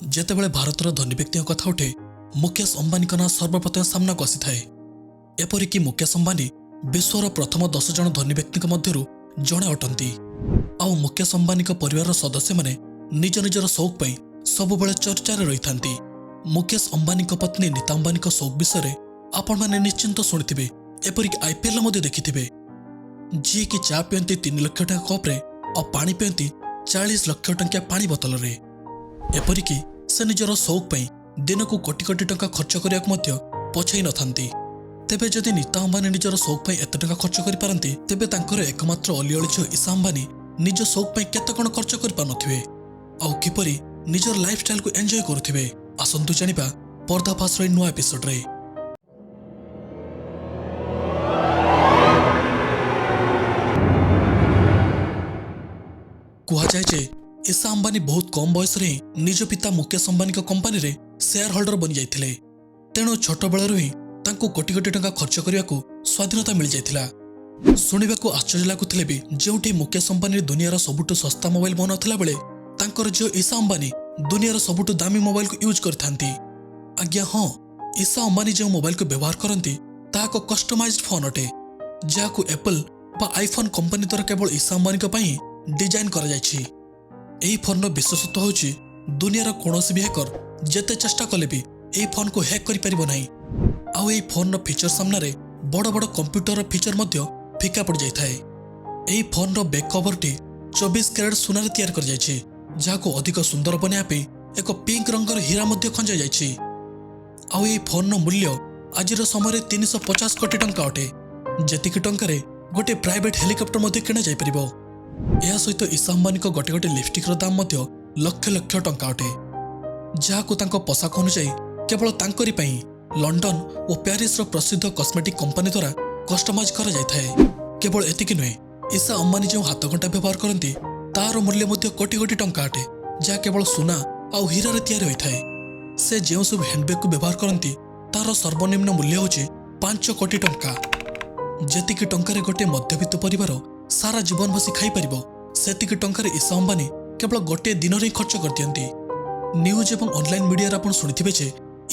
ଯେତେବେଳେ ଭାରତର ଧନୀ ବ୍ୟକ୍ତିଙ୍କ କଥା ଉଠେ, ମୁକେଶ ଅମ୍ବାନୀଙ୍କ ନାଁ ସର୍ବପ୍ରଥମେ ସାମ୍ନାକୁ ଆସିଥାଏ। ଏପରିକି ମୁକେଶ ଅମ୍ବାନୀ ବିଶ୍ୱର ପ୍ରଥମ 10 ଜଣ ଧନୀ ବ୍ୟକ୍ତିଙ୍କ ମଧ୍ୟରୁ ଜଣେ ଅଟନ୍ତି। ଆଉ ମୁକେଶ ଅମ୍ବାନୀଙ୍କ ପରିବାରର ସଦସ୍ୟମାନେ ନିଜ ନିଜର ସଉକ ପାଇଁ ସବୁବେଳେ ଚର୍ଚ୍ଚାରେ ରହିଥାନ୍ତି। ମୁକେଶ ଅମ୍ବାନୀଙ୍କ ପତ୍ନୀ ନୀତା ଅମ୍ବାନୀଙ୍କ ସଉକ ବିଷୟରେ ଆପଣମାନେ ନିଶ୍ଚିନ୍ତ ଶୁଣିଥିବେ, ଏପରିକି ଆଇପିଏଲ୍ ମଧ୍ୟ ଦେଖିଥିବେ। ଯିଏକି ଚା ପିଅନ୍ତି 3 ଲକ୍ଷ ଟଙ୍କା କପ୍ରେ ଆଉ ପାଣି ପିଅନ୍ତି 40 ଲକ୍ଷ ଟଙ୍କିଆ ପାଣି ବୋତଲରେ। ଏପରିକି ସେ ନିଜର ସଉକ ପାଇଁ ଦିନକୁ କୋଟି କୋଟି ଟଙ୍କା ଖର୍ଚ୍ଚ କରିବାକୁ ମଧ୍ୟ ପଛାଇ ନଥାନ୍ତି। ତେବେ ଯଦି ନୀତା ଅମ୍ବାନୀ ନିଜର ସଉକ ପାଇଁ ଏତେ ଟଙ୍କା ଖର୍ଚ୍ଚ କରିପାରନ୍ତି, ତେବେ ତାଙ୍କର ଏକମାତ୍ର ଅଲିଅଳି ଝିଅ ଇଶା ଅମ୍ବାନୀ ନିଜ ସଉକ ପାଇଁ କେତେ କ'ଣ ଖର୍ଚ୍ଚ କରିପାରୁନଥିବେ ଆଉ କିପରି ନିଜର ଲାଇଫଷ୍ଟାଇଲକୁ ଏନ୍ଜୟ କରୁଥିବେ, ଆସନ୍ତୁ ଜାଣିବା ପର୍ଦ୍ଦାଫାସର ଏହି ନୂଆ ଏପିସୋଡରେ। କୁହାଯାଏ ଯେ ଇଶା ଅମ୍ବାନୀ ବହୁତ କମ୍ ବୟସରେ ହିଁ ନିଜ ପିତା ମୁକେଶ ଅମ୍ବାନୀଙ୍କ କମ୍ପାନୀରେ ସେୟାର ହୋଲ୍ଡର ବନିଯାଇଥିଲେ। ତେଣୁ ଛୋଟବେଳରୁ ହିଁ ତାଙ୍କୁ କୋଟି କୋଟି ଟଙ୍କା ଖର୍ଚ୍ଚ କରିବାକୁ ସ୍ୱାଧୀନତା ମିଳିଯାଇଥିଲା। ଶୁଣିବାକୁ ଆଶ୍ଚର୍ଯ୍ୟ ଲାଗୁଥିଲେ ବି ଯେଉଁଠି ମୁକେଶ ଅମ୍ବାନୀ ଦୁନିଆର ସବୁଠୁ ଶସ୍ତା ମୋବାଇଲ ବନାଉଥିଲା ବେଳେ ତାଙ୍କର ଝିଅ ଇଶା ଅମ୍ବାନୀ ଦୁନିଆର ସବୁଠୁ ଦାମୀ ମୋବାଇଲକୁ ୟୁଜ୍ କରିଥାନ୍ତି। ଆଜ୍ଞା ହଁ, ଇଶା ଅମ୍ବାନୀ ଯେଉଁ ମୋବାଇଲକୁ ବ୍ୟବହାର କରନ୍ତି, ତାହା ଏକ କଷ୍ଟମାଇଜ୍ଡ ଫୋନ୍ ଅଟେ, ଯାହାକୁ ଆପଲ୍ ବା ଆଇଫୋନ୍ କମ୍ପାନୀ ଦ୍ୱାରା କେବଳ ଇଶା ଅମ୍ବାନୀଙ୍କ ପାଇଁ ଡିଜାଇନ୍ କରାଯାଇଛି। ଏହି ଫୋନ୍ର ବିଶେଷତ୍ୱ ହେଉଛି, ଦୁନିଆର କୌଣସି ବି ହ୍ୟାକର ଯେତେ ଚେଷ୍ଟା କଲେ ବି ଏହି ଫୋନ୍କୁ ହ୍ୟାକ୍ କରିପାରିବ ନାହିଁ। ଆଉ ଏହି ଫୋନ୍ର ଫିଚର ସାମ୍ନାରେ ବଡ଼ ବଡ଼ କମ୍ପ୍ୟୁଟରର ଫିଚର ମଧ୍ୟ ଫିକା ପଡ଼ିଯାଇଥାଏ। ଏହି ଫୋନ୍ର ବ୍ୟାକ୍ କଭରଟି 24 କ୍ୟାରେଟ୍ ସୁନାରେ ତିଆରି କରାଯାଇଛି, ଯାହାକୁ ଅଧିକ ସୁନ୍ଦର ବନାଇବା ପାଇଁ ଏକ ପିଙ୍କ ରଙ୍ଗର ହୀରା ମଧ୍ୟ ଖଞ୍ଜାଯାଇଛି। ଆଉ ଏହି ଫୋନ୍ର ମୂଲ୍ୟ ଆଜିର ସମୟରେ 350 କୋଟି ଟଙ୍କା ଅଟେ, ଯେତିକି ଟଙ୍କାରେ ଗୋଟିଏ ପ୍ରାଇଭେଟ୍ ହେଲିକପ୍ଟର ମଧ୍ୟ କିଣାଯାଇପାରିବ। ଏହା ସହିତ ଇଶା ଅମ୍ବାନୀଙ୍କ ଗୋଟେ ଗୋଟେ ଲିପଷ୍ଟିକ୍ର ଦାମ ମଧ୍ୟ ଲକ୍ଷ ଲକ୍ଷ ଟଙ୍କା ଅଟେ, ଯାହାକୁ ତାଙ୍କ ପୋଷାକ ଅନୁଯାୟୀ କେବଳ ତାଙ୍କରି ପାଇଁ ଲଣ୍ଡନ ଓ ପ୍ୟାରିସର ପ୍ରସିଦ୍ଧ କସ୍ମେଟିକ୍ କମ୍ପାନୀ ଦ୍ୱାରା କଷ୍ଟମାଇଜ୍ କରାଯାଇଥାଏ। କେବଳ ଏତିକି ନୁହେଁ, ଇଶା ଅମ୍ବାନୀ ଯେଉଁ ହାତଘଣ୍ଟା ବ୍ୟବହାର କରନ୍ତି, ତାହାର ମୂଲ୍ୟ ମଧ୍ୟ କୋଟି କୋଟି ଟଙ୍କା ଅଟେ, ଯାହା କେବଳ ସୁନା ଆଉ ହୀରାରେ ତିଆରି ହୋଇଥାଏ। ସେ ଯେଉଁ ସବୁ ହ୍ୟାଣ୍ଡବ୍ୟାଗକୁ ବ୍ୟବହାର କରନ୍ତି, ତାହାର ସର୍ବନିମ୍ନ ମୂଲ୍ୟ ହେଉଛି 5 କୋଟି ଟଙ୍କା। ଯେତିକି ଟଙ୍କାରେ ଗୋଟିଏ ମଧ୍ୟବିତ୍ତ ପରିବାର ସାରା ଜୀବନ ବସି ଖାଇପାରିବ, ସେତିକି ଟଙ୍କାରେ ଇଶା ଅମ୍ବାନୀ କେବଳ ଗୋଟିଏ ଦିନରେ ହିଁ ଖର୍ଚ୍ଚ କରିଦିଅନ୍ତି। ନ୍ୟୁଜ୍ ଏବଂ ଅନଲାଇନ୍ ମିଡିଆରେ ଆପଣ ଶୁଣିଥିବେ ଯେ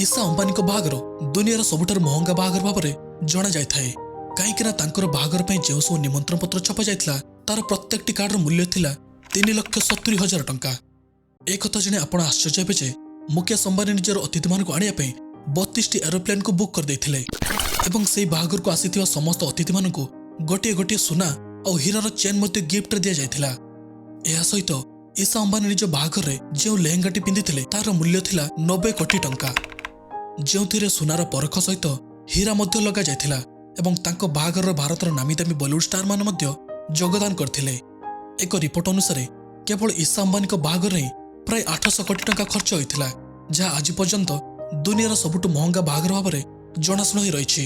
ଇଶା ଅମ୍ବାନୀଙ୍କ ବାହାଘର ଦୁନିଆର ସବୁଠାରୁ ମହଙ୍ଗା ବାହାଘର ଭାବରେ ଜଣାଯାଇଥାଏ, କାହିଁକିନା ତାଙ୍କର ବାହାଘର ପାଇଁ ଯେଉଁ ସବୁ ନିମନ୍ତ୍ରଣ ପତ୍ର ଛପାଯାଇଥିଲା, ତାର ପ୍ରତ୍ୟେକଟି କାର୍ଡର ମୂଲ୍ୟ ଥିଲା 3,70,000 ଟଙ୍କା। ଏ କଥା ଜାଣି ଆପଣ ଆଶ୍ଚର୍ଯ୍ୟ ହେବେ ଯେ ମୁକେଶ ଅମ୍ବାନୀ ନିଜର ଅତିଥିମାନଙ୍କୁ ଆଣିବା ପାଇଁ 32ଟି ଏରୋପ୍ଲେନ୍କୁ ବୁକ୍ କରିଦେଇଥିଲେ ଏବଂ ସେହି ବାହାଘରକୁ ଆସିଥିବା ସମସ୍ତ ଅତିଥିମାନଙ୍କୁ ଗୋଟିଏ ଗୋଟିଏ ସୁନା ଆଉ ହୀରାର ଚେନ୍ ମଧ୍ୟ ଗିଫ୍ଟରେ ଦିଆଯାଇଥିଲା। ଏହା ସହିତ ଇଶା ଅମ୍ବାନୀ ନିଜ ବାହାଘରରେ ଯେଉଁ ଲେହେଙ୍ଗାଟି ପିନ୍ଧିଥିଲେ, ତାହାର ମୂଲ୍ୟ ଥିଲା 90 କୋଟି ଟଙ୍କା, ଯେଉଁଥିରେ ସୁନାର ପରଖ ସହିତ ହୀରା ମଧ୍ୟ ଲଗାଯାଇଥିଲା ଏବଂ ତାଙ୍କ ବାହାଘରର ଭାରତର ନାମୀ ଦାମୀ ବଲିଉଡ ଷ୍ଟାରମାନେ ମଧ୍ୟ ଯୋଗଦାନ କରିଥିଲେ। ଏକ ରିପୋର୍ଟ ଅନୁସାରେ କେବଳ ଇଶା ଅମ୍ବାନୀଙ୍କ ବାହାଘରରେ ହିଁ ପ୍ରାୟ 800 କୋଟି ଟଙ୍କା ଖର୍ଚ୍ଚ ହୋଇଥିଲା, ଯାହା ଆଜି ପର୍ଯ୍ୟନ୍ତ ଦୁନିଆର ସବୁଠୁ ମହଙ୍ଗା ବାହାଘର ଭାବରେ ଜଣାଶୁଣା ହୋଇ ରହିଛି।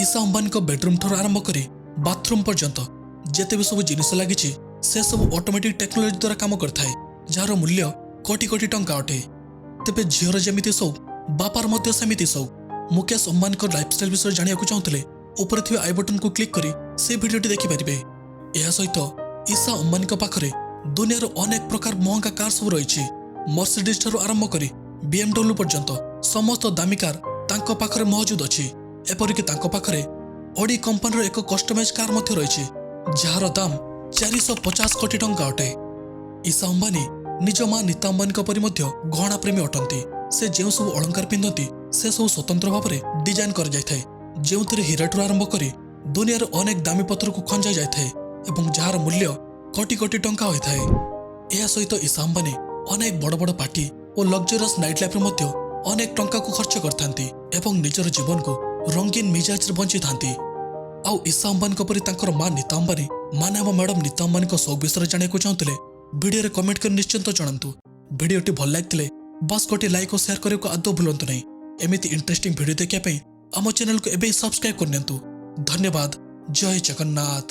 ଇଶା ଅମ୍ବାନୀଙ୍କ ବେଡରୁମ୍ ଠାରୁ ଆରମ୍ଭ କରି ବାଥରୁମ୍ ପର୍ଯ୍ୟନ୍ତ ଯେତେ ବି ସବୁ ଜିନିଷ ଲାଗିଛି, ସେସବୁ ଅଟୋମେଟିକ୍ ଟେକ୍ନୋଲୋଜି ଦ୍ୱାରା କାମ କରିଥାଏ, ଯାହାର ମୂଲ୍ୟ କୋଟି କୋଟି ଟଙ୍କା ଅଟେ। ତେବେ ଝିଅର ଯେମିତି ସଉକ, ବାପାର ମଧ୍ୟ ସେମିତି ସଉକ। ମୁକେଶ ଅମ୍ବାନୀଙ୍କ ଲାଇଫଷ୍ଟାଇଲ ବିଷୟରେ ଜାଣିବାକୁ ଚାହୁଁଥିଲେ ଉପରେ ଥିବା I ବଟନକୁ କ୍ଲିକ୍ କରି ସେ ଭିଡ଼ିଓଟି ଦେଖିପାରିବେ। ଏହା ସହିତ ଇଶା ଅମ୍ବାନୀଙ୍କ ପାଖରେ ଦୁନିଆର ଅନେକ ପ୍ରକାର ମହଙ୍ଗା କାର୍ ସବୁ ରହିଛି। ମର୍ସିଡିଜ୍ ଠାରୁ ଆରମ୍ଭ କରି ବିଏମ୍ଡବ୍ଲ୍ୟୁ ପର୍ଯ୍ୟନ୍ତ ସମସ୍ତ ଦାମୀ କାର୍ ତାଙ୍କ ପାଖରେ ମହଜୁଦ ଅଛି। ଏପରିକି ତାଙ୍କ ପାଖରେ ଅଡି କମ୍ପାନୀର ଏକ କଷ୍ଟମାଇଜ୍ କାର୍ ମଧ୍ୟ ରହିଛି, ଯାହାର ଦାମ 450 କୋଟି ଟଙ୍କା ଅଟେ। ଇଶା ଅମ୍ବାନୀ ନିଜ ମା ନୀତା ଅମ୍ବାନୀଙ୍କ ପରି ମଧ୍ୟ ଗହଣା ପ୍ରେମୀ ଅଟନ୍ତି। ସେ ଯେଉଁ ସବୁ ଅଳଙ୍କାର ପିନ୍ଧନ୍ତି, ସେସବୁ ସ୍ୱତନ୍ତ୍ର ଭାବରେ ଡିଜାଇନ୍ କରାଯାଇଥାଏ, ଯେଉଁଥିରେ ହୀରାଠୁ ଆରମ୍ଭ କରି ଦୁନିଆର ଅନେକ ଦାମୀ ପଥରକୁ ଖଞ୍ଜା ଯାଇଥାଏ ଏବଂ ଯାହାର ମୂଲ୍ୟ କୋଟି କୋଟି ଟଙ୍କା ହୋଇଥାଏ। ଏହା ସହିତ ଇଶା ଅମ୍ବାନୀ ଅନେକ ବଡ଼ ବଡ଼ ପାର୍ଟି ଓ ଲକ୍ଜରିୟସ୍ ନାଇଟ୍ ଲାଇଫ୍ରେ ମଧ୍ୟ ଅନେକ ଟଙ୍କାକୁ ଖର୍ଚ୍ଚ କରିଥାନ୍ତି ଏବଂ ନିଜର ଜୀବନକୁ ରଙ୍ଗୀନ ମିଜାଜରେ ବଞ୍ଚିଥାନ୍ତି। ଆଉ ଇଶା ଅମ୍ବାନୀଙ୍କ ପରି ତାଙ୍କର ମା ନୀତା ଅମ୍ବାନୀ, ମାନେ ଆମ ମ୍ୟାଡମ୍ ନୀତା ଅମ୍ବାନୀଙ୍କ ସଉକ ବିଷୟରେ ଜାଣିବାକୁ ଚାହୁଁଥିଲେ ଭିଡ଼ିଓରେ କମେଣ୍ଟ କରି ନିଶ୍ଚିନ୍ତ ଜଣାନ୍ତୁ। ଭିଡ଼ିଓଟି ଭଲ ଲାଗିଥିଲେ ବାସ୍ ଗୋଟିଏ ଲାଇକ୍ ଓ ସେୟାର କରିବାକୁ ଆଦୌ ଭୁଲନ୍ତୁ ନାହିଁ। ଏମିତି ଇଣ୍ଟରେଷ୍ଟିଂ ଭିଡ଼ିଓ ଦେଖିବା ପାଇଁ ଆମ ଚ୍ୟାନେଲକୁ ଏବେ ସବସ୍କ୍ରାଇବ୍ କରିନିଅନ୍ତୁ। ଧନ୍ୟବାଦ। ଜୟ ଜଗନ୍ନାଥ।